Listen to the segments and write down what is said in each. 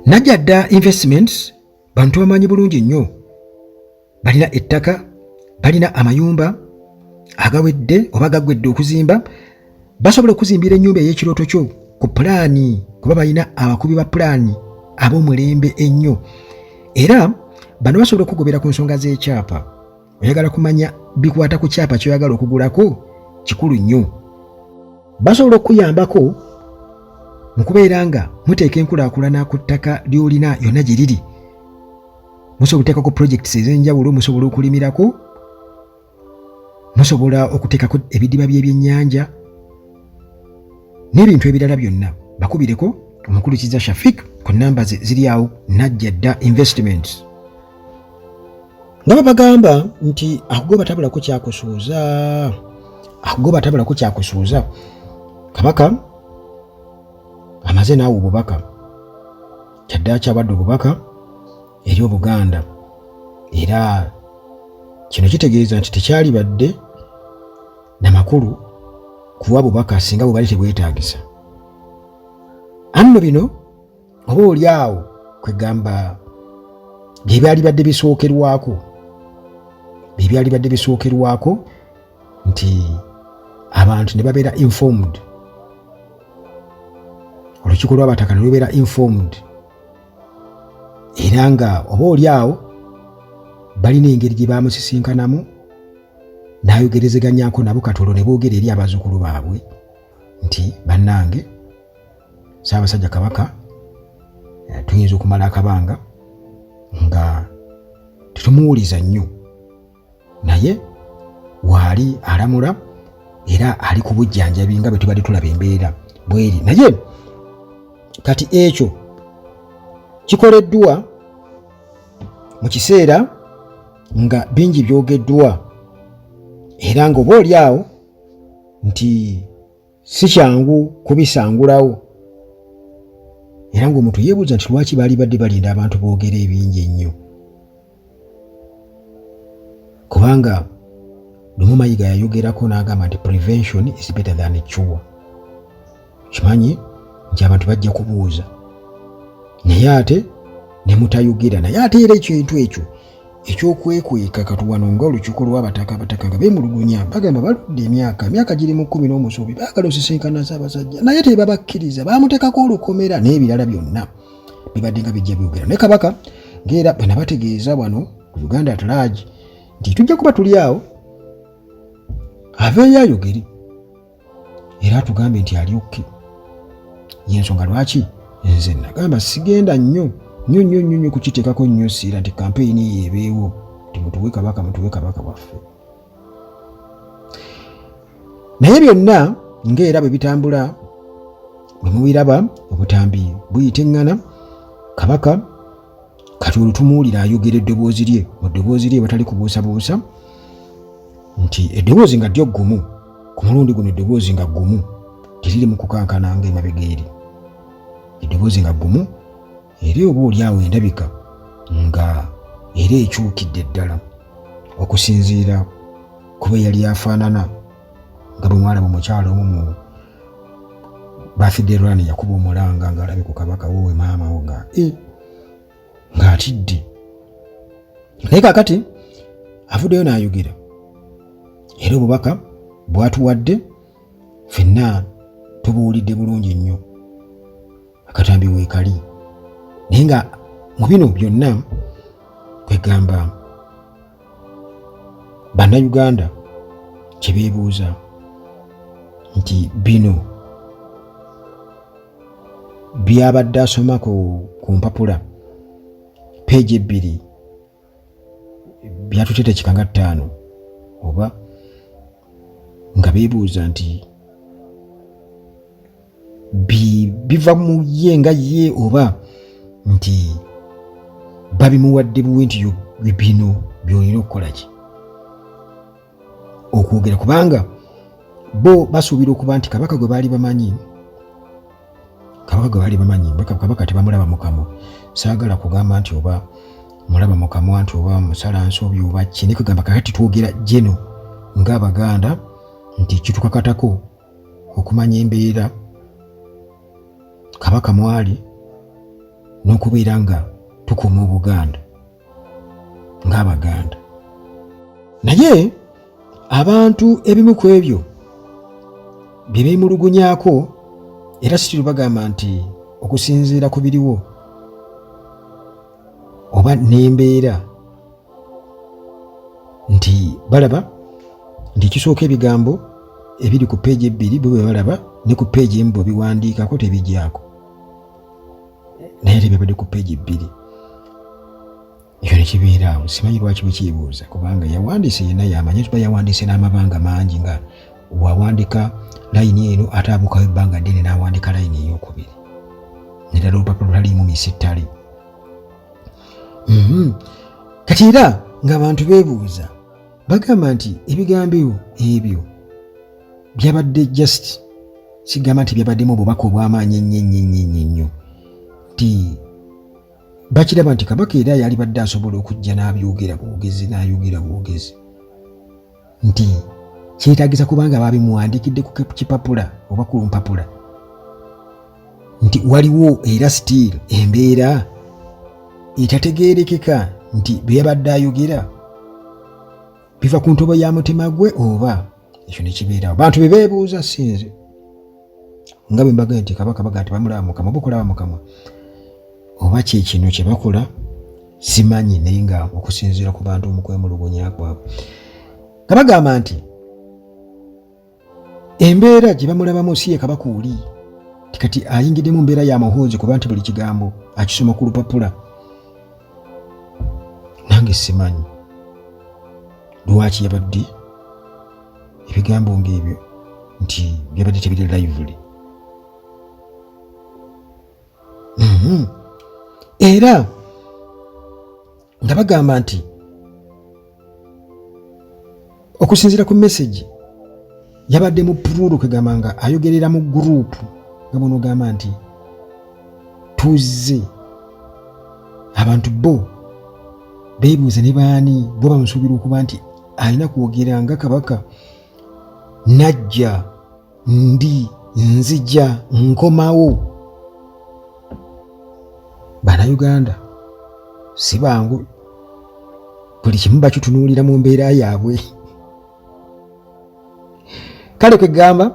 Najjadda Investments bantu bamanyi bulungi nnyo, balina ettaka, balina amayumba agawedde oba gaggwedde okuzimba, basobola okuzimbira ennyumba ey'ekirooto kyo ku pulaani kuba balina abakubi ba pulaani ab'omulembe ennyo. Era bano basobola okukugobera ku nsonga z'ekyapa. Oyagala kumanya bikwata ku kyapa ky'oyagala okugulako? Kikulu nnyo. Basobola okukuyambako mu kubeera nga muteeka enkulaakulana ku ttaka ly'olina yonna gye liri. Musobola okuteekako projects ez'enjawulo, musobola okulimirako, musobola okuteekako ebidiba by'ebyennyanja n'ebintu ebirala byonna. Bakubireko omukulu Kizza Shafik ku nnamba ze ziri awo, Najja Dda Investments. Nga babagamba nti akugoba tabulako kyakusuuza, akugoba tabulako kyakusuuza. Kabaka amaze naawe obubaka, kyaddaaki abadde obubaka eri Obuganda, era kino kitegeeza nti tekyalibadde na makulu kuwa bubaka singa bwebali tebwetaagisa. Anno bino oba oli awo kwegamba bye byalibadde bisookerwako, bye byalibadde bisookerwako nti abantu ne babeera informed, olukiiko lw'abataka ne lubeera informed, era nga oba oli awo balina engeri gye bamusisinkanamu n'ayogerezeganyako nabo kati olwo ne boogera eri abazzukulu baabwe nti bannange Ssaabasajja Kabaka tuyinza okumala akabanga nga tetumuwuliza nnyo, naye waali alamula era ali ku bujjanjabi nga bwe tubadde tulaba embeera bweri. Naye kati ekyo kikoleddwa mu kiseera nga bingi byogeddwa, era nga oba oli awo nti si kyangu kubisangulawo, era ng'omuntu yeebuuza nti lwaki baali badde balinda abantu boogera ebingi ennyo, kubanga lumu Mayiga yayogerako n'agamba nti prevention is better than cure. Kimanyi nti abantu bajja kubuuza naye ate ne mutayogera, naye ate era ekintu ekyo ekyokwekweka kati wano nga olukiiko lw'abataka, abataka nga beemulugunya bagamba baludde emyaka giri mu 10 n'omusobi baagala osisinkana Ssaabasajja naye tebabakkiriza, bamuteekako olukomera n'ebirala byonna bibadde nga bijja byogera. Naye Kabaka ng'era bwe nabategeeza wano ku Uganda at large nti tujja kuba tuli awo aveeyo ayogere era atugambye nti ali okke. Yensonga lwaki nze nagamba sigenda nnyo nnyo nnyo nnyo nnyo kukiteekako nnyo siira nti kampeyini eyo ebeewo nti mutuwe Kabaka, mutuwe Kabaka waffe. Naye byonna ng'era bwe bitambula bwe mubiraba, obutambi buyitiŋŋana. Kabaka kati olwo tumuwulira ayogera eddoboozi lye, mu ddoboozi lye batali kubuusabuusa nti eddoboozi nga ddyo ggumu, ku mulundi guno eddoboozi nga ggumu, teriri mu kukankana ng'emabega eri, eddoboozi nga ggumu eri oba oli awo endabika nga era ekyukidde ddala okusinziira ku bwe yali afaanana, nga bwe mwalaba omukyala omu mu birthday run yakuba omulanga ng'alabye ku Kabaka, wowe maama wo nga ng'atidde. Naye kaakati avuddeyo n'ayogera era obubaka bwatuwadde ffenna tubuwulidde bulungi nnyo, akatambi weekali. Naye nga mu bino byonna kwegamba Bannayuganda kye beebuuza nti bino byabadde asoma ku mpapula peegi 2 byatuteeta kikanga 5, oba nga beebuuza nti biva mu ye nga ye, oba nti babimuwadde buwe nti bino byolina okukola ki okwogera, kubanga bo basuubira okuba nti Kabaka gwe baali bamanyi, Kabaka gwe baali bamanyi, Kabaka tebamulaba mu kamwa. Saagala kugamba nti oba mulaba mu kamwa nti oba musala nsobi oba ki, naye kugamba kakati twogera geno ng'Abaganda nti kitukakatako okumanya embeera Kabaka mwali. n'okubeera nga tukuuma Obuganda ng'Abaganda. Naye abantu ebimu ku ebyo bye beemulugunyaako era sitiru bagamba nti okusinziira ku biriwo oba n'embeera nti balaba nti ekisooka ebigambo ebiri ku peegi ebbiri bo bwe balaba ne ku peegi emu bwe biwandiikako tebigyako naye tebyabadde ku peegi bbiri. Ekyo ne kibeera awo, simanyi lwaki bwe kibuuza, kubanga yawandiise yenna yamanyi tuba yawandiise n'amabanga mangi, nga wawandika layini eno ate abuukawo ebbanga ddene n'awandika layini ey'okubiri, nerala olupapula lutaliimu misittale. Kati era ng'abantu beebuuza, bagamba nti ebigambo ebyo byabadde just sigamba nti byabaddemu obubaka obw'amaanyi ennyo ennyo ennyo ennyo ennyo, nti bakiraba nti Kabaka era yalibadde asobola okujja n'abyogera bwogezi n'ayogera bwogezi, nti kyetaagisa kubanga babimuwandiikidde ku kipapula oba ku mpapula, nti waliwo era still embeera etategeerekeka nti bye yabadde ayogera biva ku ntobo ya mutima gwe oba ekyo ne kibeerawo. Bantu be beebuuza, sinze nga bwe mbagambye nti Kabaka baga nti bamulaba mukamwa, bukulaba mukamwa oba kye kino kye bakola simanyi, naye nga okusinziira ku bantu mu kwemulugunya kwabwe nga bagamba nti embeera gye bamulabamu si ye Kabaka oli kati ayingiddemu mbeera ya Muhoozi, kuba nti buli kigambo akisoma ku lupapula. Nange simanyi lwaki yabadde ebigambo ng'ebyo nti byabadde tebiri lively. Era nga bagamba nti okusinziira ku message yabadde mu plural, kwegamba nga ayogerera mu group, nga bw'onoogamba nti tuzze. Abantu bo beebuuza ne baani bo bamusuubira okuba nti alina kwogera nga Kabaka najja ndi nzija nkomawo. Bannayuganda si bangu, buli kimu bakitunuulira mu mbeera yaabwe. Kale kwegamba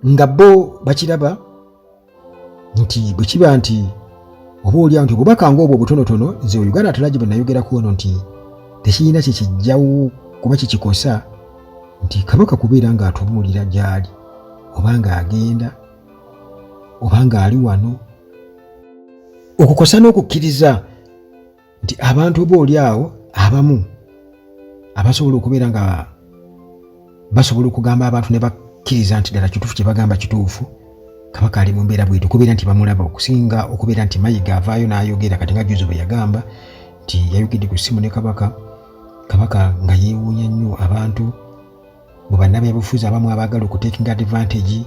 nga bo bakiraba nti bwe kiba nti oba olyawo nti obubaka ng'obwo obutonotono, nze Uganda at large bwe nayogerako ono nti tekirina kyekijjawo kuba kikikosa nti Kabaka kubeera ng'atubuulira gy'ali oba ng'agenda oba ng'ali wano, okukosa n'okukkiriza nti abantu oba oli awo abamu abasobola okubeera nga basobola okugamba abantu ne bakkiriza nti ddala kituufu kye bagamba kituufu, Kabaka ali mu mbeera bwetyo, okubeera nti bamulaba, okusinga okubeera nti Mayiga avaayo n'ayogera. Kati nga juzi bwe yagamba nti yayogedde ku ssimu ne Kabaka, Kabaka nga yeewuunya nnyo abantu bwe bannabyabufuzi abamu abaagala okutekinga advantage,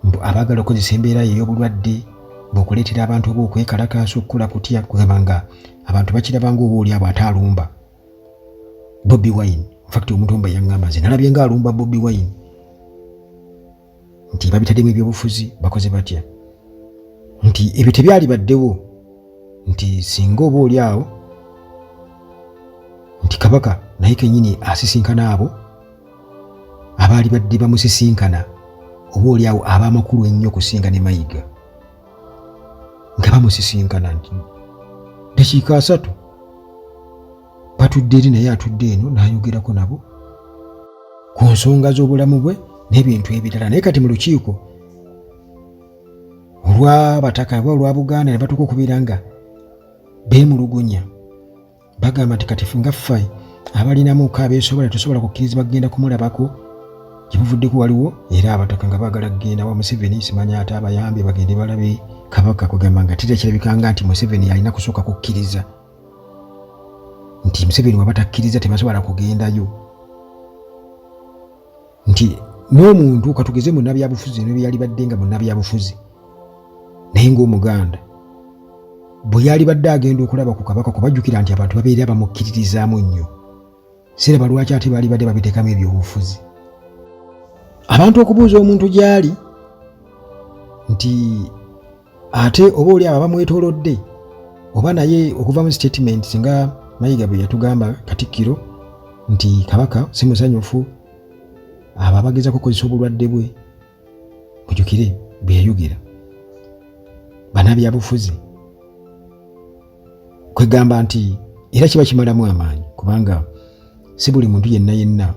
mbu abaagala okukozesa embeera ye ey'obulwadde bw'okuleetera abantu oba okwekalakaasa okukola kutya, kugamba nga abantu bakiraba nga oba oli abo ate alumba Bobi Wine. Infact omuntu omu yaŋŋamba, nze nalabye nga alumba Bobi Wine, nti babitaddemu ebyobufuzi, bakoze batya, nti ebyo tebyali baddewo, nti singa oba oli awo nti Kabaka naye kenyini asisinkana abo abaali badde bamusisinkana, oba oli awo ab'amakulu ennyo okusinga ne Mayiga, nga bamusisinkana nti dakiika 30 batudde eri naye atudde eno n'ayogerako nabo ku nsonga z'obulamu bwe n'ebintu ebirala. Naye kati mu lukiiko olw'abataka oba olwa Buganda ne batuuka okubeera nga beemulugunya, bagamba nti kati nga ffe abalinamuko abeesobola tosobola kukkirizibwa kugenda kumulabako. Gye buvuddeko waliwo era abataka nga baagala kugenda wa Museveni, simanya ate abayambye bagende balabe Kabaka, kugamba nga tekyerabikanga nti Museveni alina kusooka kukkiriza, nti Museveni waba takkiriza tebasobola kugendayo, nti n'omuntu katugeze munnabyabufuzi nebyalibadde nga munnabyabufuzi naye ng'Omuganda bwe yalibadde agenda okulaba ku Kabaka, kubajjukira nti abantu babeera bamukkiririzaamu nnyo, siraba lwaki ate baali badde babiteekamu ebyobufuzi. Abantu okubuuza omuntu gy'ali nti Ate oba oli abo abamwetoolodde oba naye okuva mu statements nga Mayiga bwe yatugamba Katikkiro nti Kabaka si musanyufu, abo abagezaako okukozesa obulwadde bwe, mujjukire bwe yayogera, bannabyabufuzi kwegamba nti era kiba kimalamu amaanyi, kubanga si buli muntu yenna yenna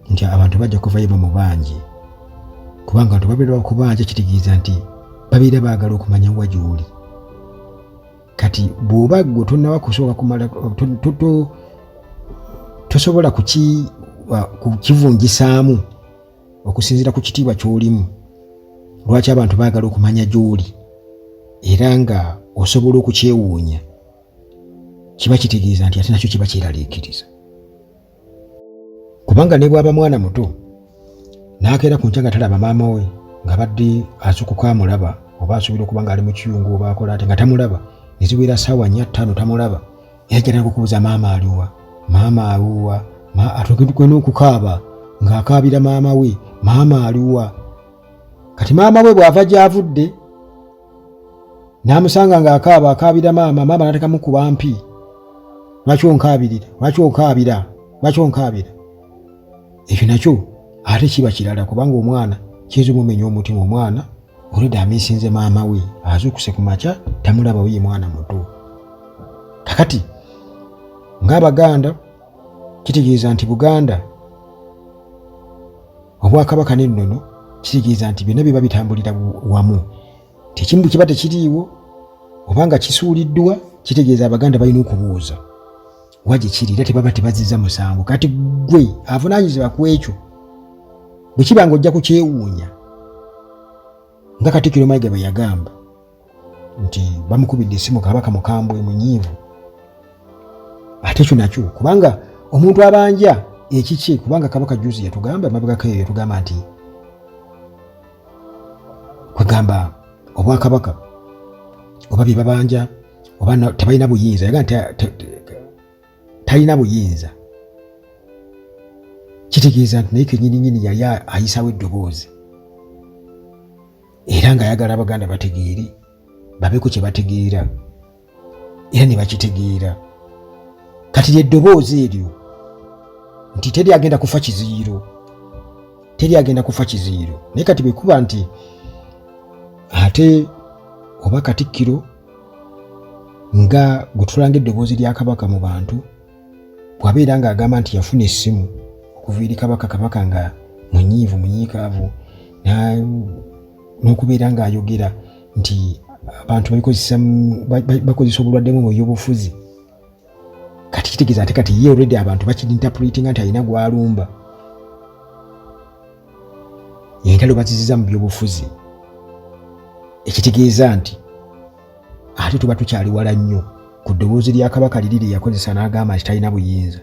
nti abantu bajja kuvayo bamubanje, kubanga abantu babeera bakubanja kitegeeza nti babeera baagala okumanya wa gy'oli. Kati bw'oba ggwe tonnaba kusooka kumala tosobola kukivungisaamu okusinziira ku kitiibwa ky'olimu, lwaki abantu baagala okumanya gy'oli, era nga osobola okukyewuunya, kiba kitegeeza nti ate nakyo kiba kyeraliikiriza, kubanga ne bw'aba mwana muto n'akeera ku nkya nga talaba maama we, ng'abadde azukuka amulaba oba asuubira okuba ng'ali mu kiyungu oba akola ate nga tamulaba, ne ziwera ssaawa 4 5 tamulaba, era jjatandika okubuuza maama aliwa, maama aliwa, atuuke n'okukaaba ng'akaabira maama we, maama aliwa. Kati maama we bw'ava gy'avudde n'amusanga ng'akaaba akaabira maama, maama n'atekamu kuba mpi, lwaki onkaabirira, lwaki onkaabira, lwaki onkaabira? Ekyo nakyo ate kiba kirala, kubanga omwana kiyinza omumenya omutima. Omwana olwedde amiisinze maama we, azuukuse ku makya tamulabawo, ye mwana muto. Kakati ng'Abaganda kitegeeza nti Buganda, Obwakabaka n'ennono, kitegeeza nti byonna biba bitambulira wamu. Tekimu kiba tekiriiwo oba nga kisuuliddwa, kitegeeza Abaganda balina okubuuza wa gye kiri, era tebaba tebazizza musango. Kati ggwe avunaanyizibwa ku ekyo, bwe kiba nga ojja kukyewuunya nga Katikkiro Mayiga bwe yagamba nti bamukubidde essimu, Kabaka mukambwe munyiivu, ate ekyo nakyo kubanga omuntu abanja ekikye, kubanga Kabaka juzi yatugamba emabegako eyo yatugamba nti kwegamba Obwakabaka oba bye babanja oba tebalina buyinza, yaga nti talina buyinza, kitegeeza nti naye kenyini nyini yali ayisawo eddoboozi era ng'ayagala Abaganda bategeere, babeeko kye bategeera, era ne bakitegeera. Kati lyeddoboozi eryo nti teri agenda kufa kiziyiro, teri agenda kufa kiziyiro. Naye kati bwekuba nti ate oba Katikkiro nga gwe tulanga eddoboozi lya Kabaka mu bantu bw'abeera ng'agamba nti yafuna essimu okuva eri Kabaka, Kabaka nga munyiivu, munyiikaavu, n'okubeera ng'ayogera nti abantu bakozesa obulwadde mu ebyobufuzi, kati kitegeeza ate kati ye already abantu bakiinterpretinga nti alina gwalumba, entalo baziziza mu byobufuzi, ekitegeeza nti ate tuba tukyali wala nnyo ku ddoboozi lya Kabaka liri lye yakozesa n'agamba nti talina buyinza.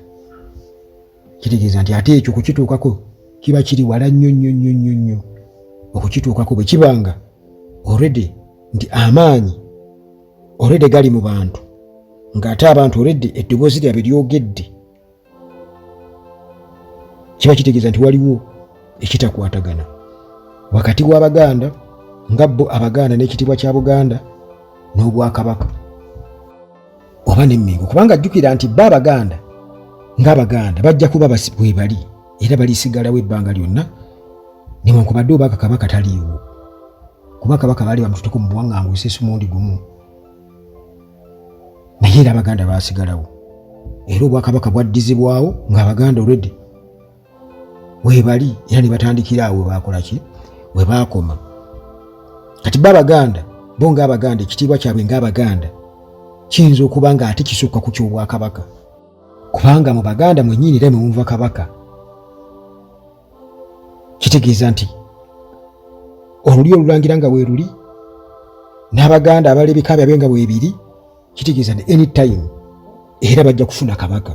Kitegeeza nti ate ekyo kukituukako kiba kiri wala nnyo nnyo nnyo nnyo nnyo okukituukako, bwe kibanga already nti amaanyi already gali mu bantu, ng'ate abantu already eddoboozi lyabwe lyogedde, kiba kitegeeza nti waliwo ekitakwatagana wakati w'Abaganda nga bo Abaganda n'ekitiibwa kya Buganda n'Obwakabaka oba n'Emmengo, kubanga jjukira nti bo Abaganda ng'Abaganda bajja kuba bwe bali era balisigalawo ebbanga lyonna newankubadde oba Kabaka taliiwo, kuba Kabaka baali bamututeko mu buwaŋŋanguse si mulundi gumu, naye era Abaganda baasigalawo era Obwakabaka bwaddizibwawo ng'Abaganda already webali, era ne batandikira awo webakola ki, we baakoma. Kati bo Abaganda bo ng'Abaganda, ekitiibwa kyabwe ng'Abaganda kiyinza okuba nga ate kisukka ku ky'Obwakabaka, kubanga mu Baganda mwennyini era mwemuva Kabaka. Kitegeeza nti olulyo olulangira nga weeruli n'Abaganda abala ebika byabwe nga weebiri, kitegeeza nti anytime era bajja kufuna Kabaka.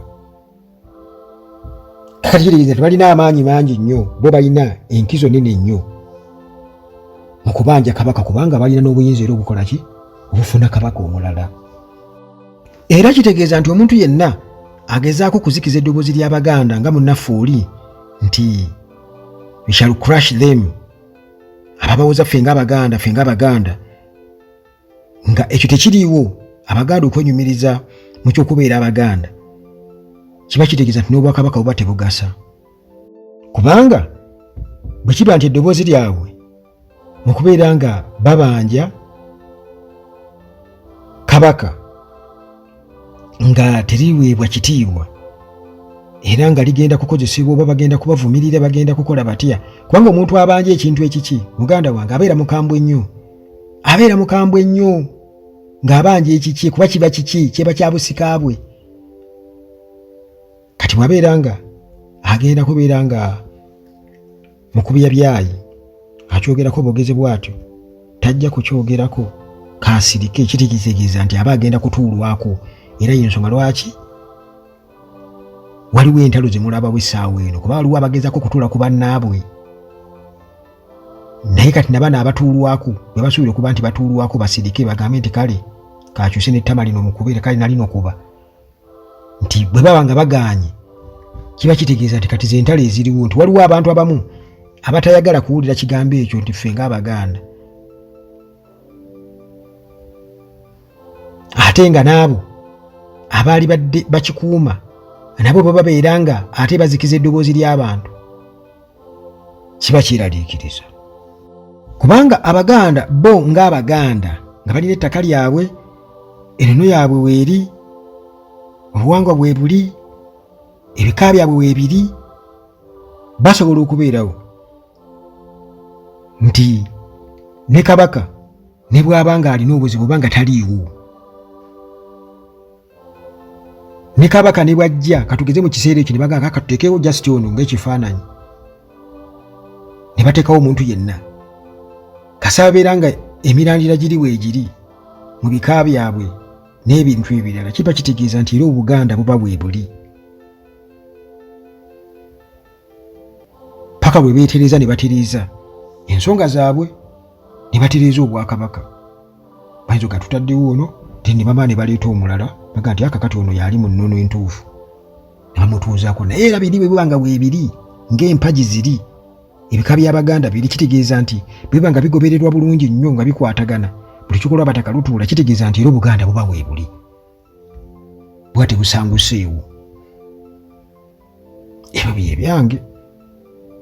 Kakati kitegeeza nti balina amaanyi mangi nnyo, bo balina enkizo nene nnyo mu kubanja Kabaka, kubanga balina n'obuyinza era obukola ki, obufuna Kabaka omulala. Era kitegeeza nti omuntu yenna agezaako okuzikiza eddoboozi ly'Abaganda nga munnaffe oli nti we shall crush them, ababawoza ffe ng'Abaganda, ffe ng'Abaganda. Nga ekyo tekiriiwo, Abaganda okwenyumiriza mu ky'okubeera Abaganda kiba kitegeeza nti n'Obwakabaka buba tebugasa, kubanga bwe kiba nti eddoboozi lyabwe mu kubeera nga babanja Kabaka nga teriweebwa kitiibwa era nga ligenda kukozesebwa, oba bagenda kubavumirira, bagenda kukola batya? Kubanga omuntu abanja ekintu ekiki, muganda wange, abeera mukambwe nnyo, abeera mukambwe nnyo ng'abanja ekiki, kuba kiba kiki kyeba kya busika bwe. Kati bwabeera nga agenda kubeera nga mukubya byayi akyogerako bwogezi bwatyo, tajja kukyogerako, kaasirike, kitegeeza nti aba agenda kutuulwako. Era yensonga lwaki waliwo entalo zemulabawo essaawa eno, kuba waliwo abagezako okutuula ku bannaabwe. Naye kati nabano abatuulwako bwe basuubira okuba nti batuulwako, basirike bagambe nti kale kakyuse n'ettama lino mukubeere, kale nalino, kuba nti bwe baba nga bagaanye, kiba kitegeeza nti kati zentalo eziriwo, nti waliwo abantu abamu abatayagala kuwulira kigambo ekyo nti ffe ng'Abaganda, ate nga n'abo abaali badde bakikuuma nabo bwe babeera nga ate bazikiza eddoboozi ly'abantu, kiba kyeraliikiriza, kubanga Abaganda bo ng'Abaganda nga balina ettaka lyabwe, enono yaabwe weeri, obuwangwa bwe buli, ebika byabwe weebiri, basobola okubeerawo nti ne Kabaka ne bw'aba ng'alina obuzibu oba nga taliiwo, ne Kabaka ne bwajja, katugeze mu kiseera ekyo ne bagamba katuteekewo just ono ng'ekifaananyi, ne bateekawo omuntu yenna, kasaabeera nga emirandira giri weegiri mu bika byabwe n'ebintu ebirala, kiba kitegeeza nti era Obuganda buba bwebuli paka bwe beetereza ne batereeza ensonga zaabwe ne batereeza Obwakabaka. Bayinza oga tutaddewo ono, then ne bamala ne baleeta omulala, baga nti akakati ono yali mu nnono entuufu, ne bamutuuzaako. Naye era biri bwe biba nga weebiri ng'empagi ziri, ebika by'Abaganda biri, kitegeeza nti biba nga bigobererwa bulungi nnyo, nga bikwatagana, buli kikolwa abataka lutuula, kitegeeza nti era Obuganda buba weebuli, buba tebusanguseewo. Ebyo bye byange.